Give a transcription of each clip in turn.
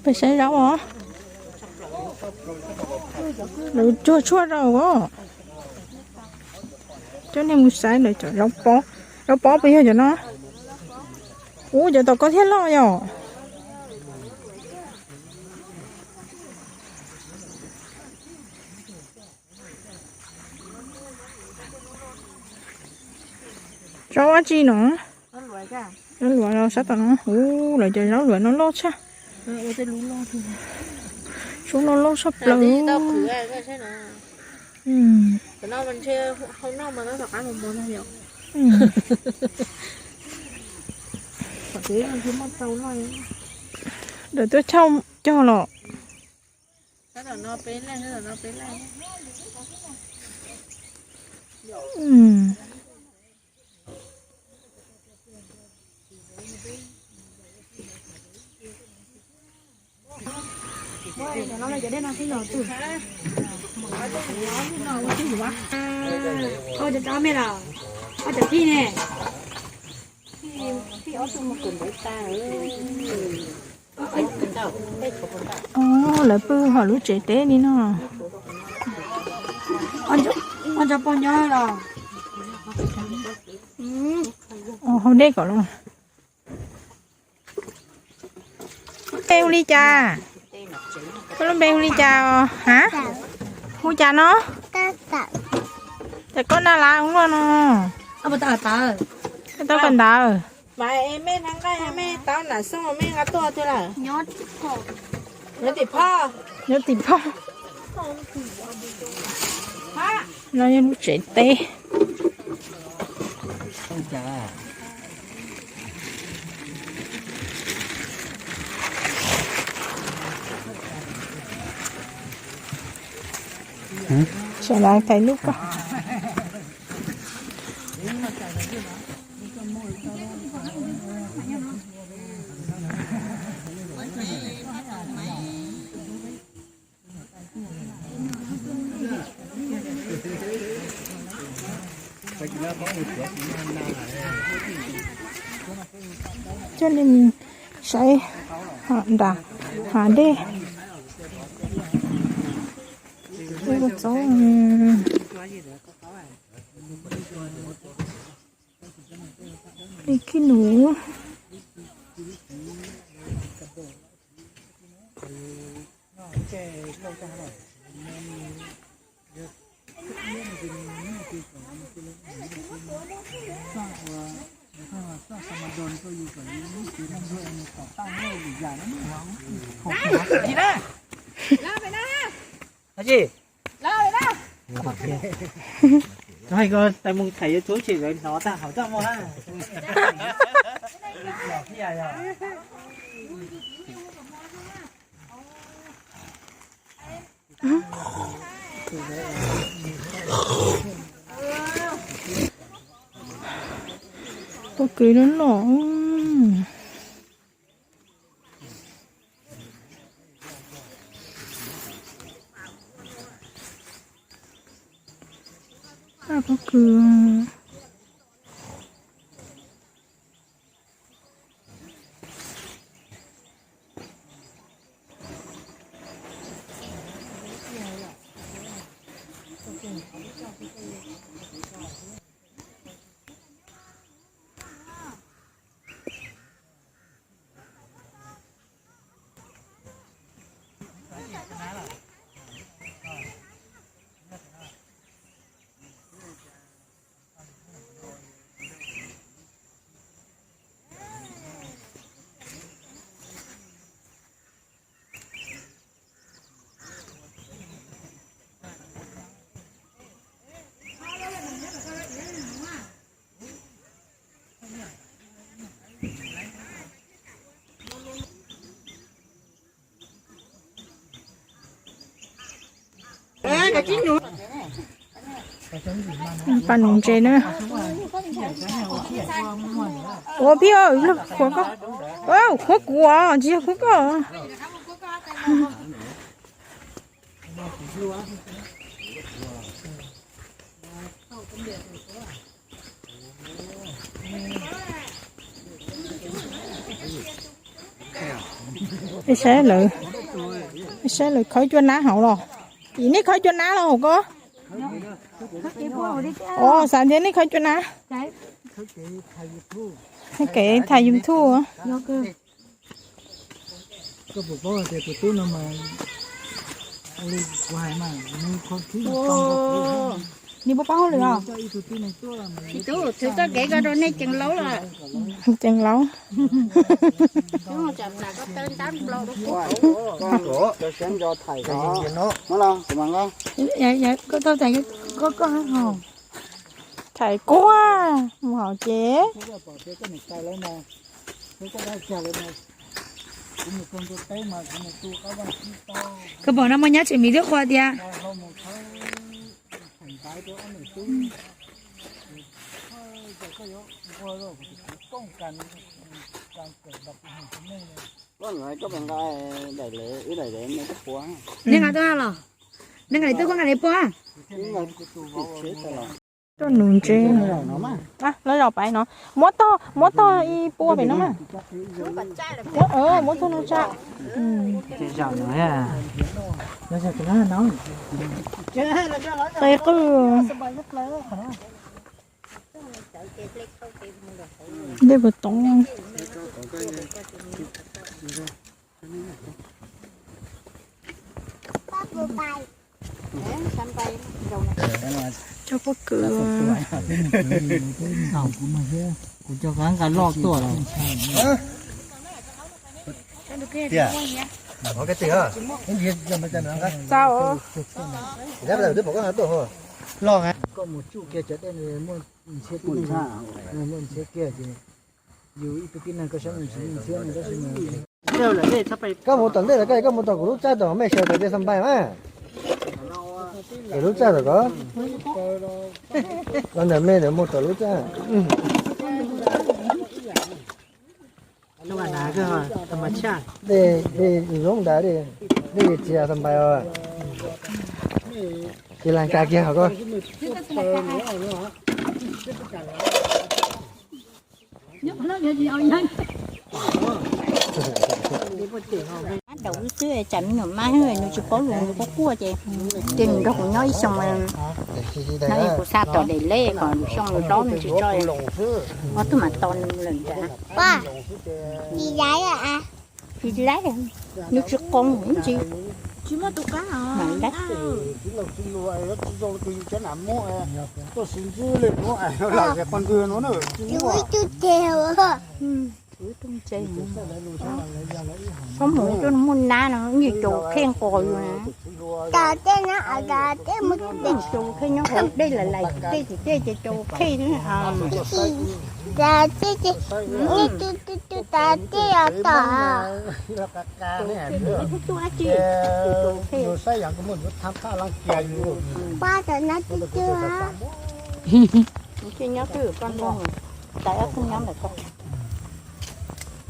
Peb saib zaub os. Lawv tsuag tshuaj rau os. Coj nej mus saib lawv cov zaub pob. Zaub pob puas yog cov no? Ub, cov tom ko thiaj loj yom. Zaub dab tsi no? Zaub luam los sab tom no. Ub, lawv cov zaub luam no loj tshaj. Zaub no loj tshaj plaws. Lawv tuaj chauj cog los. Lawv pw hauv lub tsev teb li no. Hauv dej kom los. Koj lub npe hu li cas? Koj lub npe hu li cas os? Ha? Hu cas no? Cas koj naj lav ua luaj no? Koj tau koj ntawd. Nyob tim phoj. No yog lub tsev teb. Sawv daws tais lub koj. Coj li saib nram hav dej. Txob, li khib nus. Tais mus tham YouTube ces lawv hnov tag hauv txaj muag na. Pob kws no loj. Pob kws. Paj nus ntses na. Ua pib, qhuav koj, qhuav kuv, tsis yog qhuav koj. Saib lawv, saib lawv khawb cua nab hauv los. Ib, nej khawb cua nab los hauv ko? Os, xav tias nej khawb cua nab. Kev tham YouTube. Nws puas paub hauj lwm os? Tsis tub, thwv txoj kev ko rau nej ceev laub los. Ceev laub. Thaiv kuaj mus hauv ces. Koj pom no muaj nyab tseem mis twb qhua tias. Nej nqa tuaj los? Nej nqa li tuaj, koj nqa li puag. Tuaj nuv ntses. Lawv zaum pais no. Muab tog, muab tog ib puas pem no mas. Muab tog no tsa. Qe qwj. Dej puas toob. Cov pob kws. Kuv cov qab nqa loj tuaj los. Txaus. Loj. Koj mus tsuj kiag cov dej muaj ntxhiab, muaj ntxhiab kiag ces yus ib tug tib neeg koj saib mus ntxhiab no tab sis mas koj mus tom ntej lawm, koj mus tom kuv lub txaj tom mej sawv tom tej xab npais mas. Lub txaj tom ko. Los ntawm mej ntawd mus tom lub txaj. Dej, dej zoo nrad, dej txias xab npais os. Ces las kas kiag hos koj. Daus xwb, tsam me nyuam mab nws tsis paub lus, nws quaj quaj ces, ces nws nrog kuv nyob ib xyoos, no kuv xa tom daim leb kom lwm xyoo lwm zaub nws tsis tso. Ob tug mam tos nws lawm nrad. Tsis laib, nws tsis qoos ib ntsis. Tsis muaj tus qab. Tus ib tug ceg, txhob mus ib tug muaj nab no, yeej caus khej nqos yus na. Caus khej nyob hauv dej lais lais tej ces tej ces caus khej. Caus khej, caus khej. Pab tau nab twb twb. Nyob twj ywm koj nrog, tais ob tug nyob ntawm koj.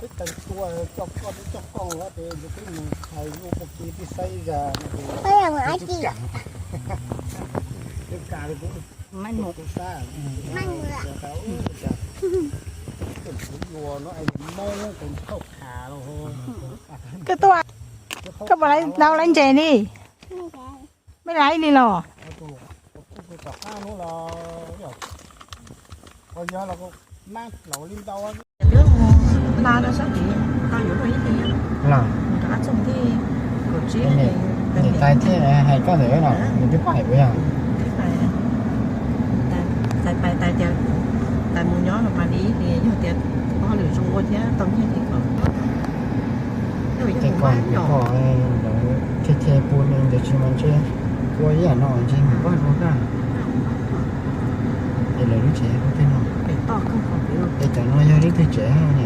Koj tuaj, koj puas laib ntses li? Mej laib li los? Niam tais thiaj hais koj ntawd no, nws twb pais puas yog? Tais pais tais tias tais mus nyob no mas li, yog tias ua hauj lwm zoo ua thiab tau nyiaj ces kom. Ces kom kom lawv the the pus ntawd tsis mas ntshe ua ib yam no ntshe nws pab ua kaj. Ces lawv lub tsev ua tej no. Es cov no yog leej twg tsev hab?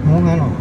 Hmoob hab los?